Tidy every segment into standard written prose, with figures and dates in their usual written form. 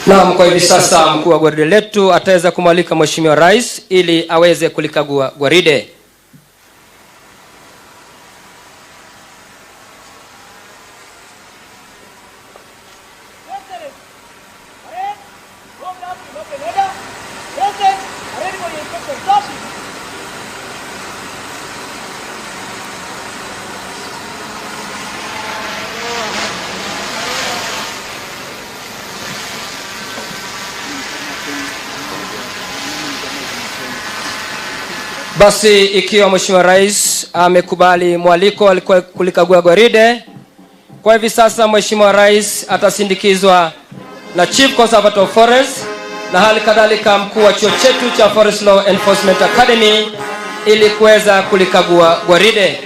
Naam, kwa hivi sasa mkuu wa gwaride letu ataweza kumwalika Mheshimiwa Rais ili aweze kulikagua gwaride. Basi ikiwa Mheshimiwa Rais amekubali mwaliko alikuwa kulikagua gwaride, kwa hivi sasa Mheshimiwa Rais atasindikizwa na Chief Conservator of Forest na hali kadhalika mkuu wa chuo chetu cha Forest Law Enforcement Academy ili kuweza kulikagua gwaride.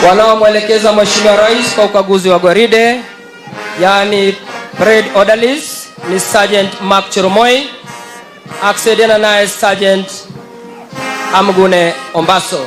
Wanaomwelekeza Mheshimiwa Rais kwa ukaguzi wa gwaride, yani parade orderlies, ni Sergeant Mark Choromoi akisaidiana naye Sergeant Amgune Ombaso.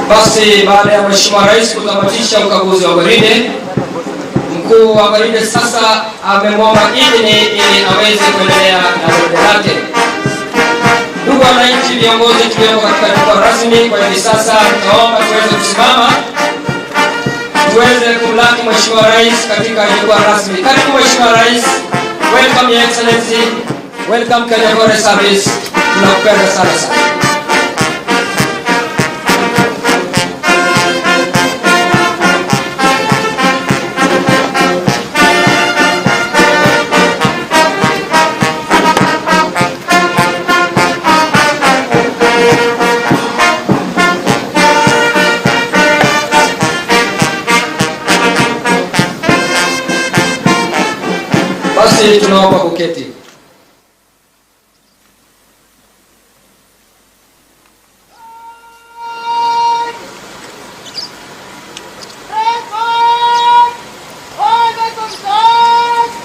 Basi baada ya Mheshimiwa Rais kutamatisha ukaguzi wa gwaride, mkuu wa gwaride sasa amemwomba idhini ili aweze kuendelea na gwaride lake. Ndugu wananchi, viongozi tuliopo katika jukwaa rasmi kwa hivi sasa, tunaomba tuweze kusimama tuweze kumlaki Mheshimiwa Rais katika jukwaa rasmi. Karibu Mheshimiwa Rais, welcome Your Excellency, welcome Kenya Forest Service. Tunakupenda sana sana. Basi tunaomba kuketi.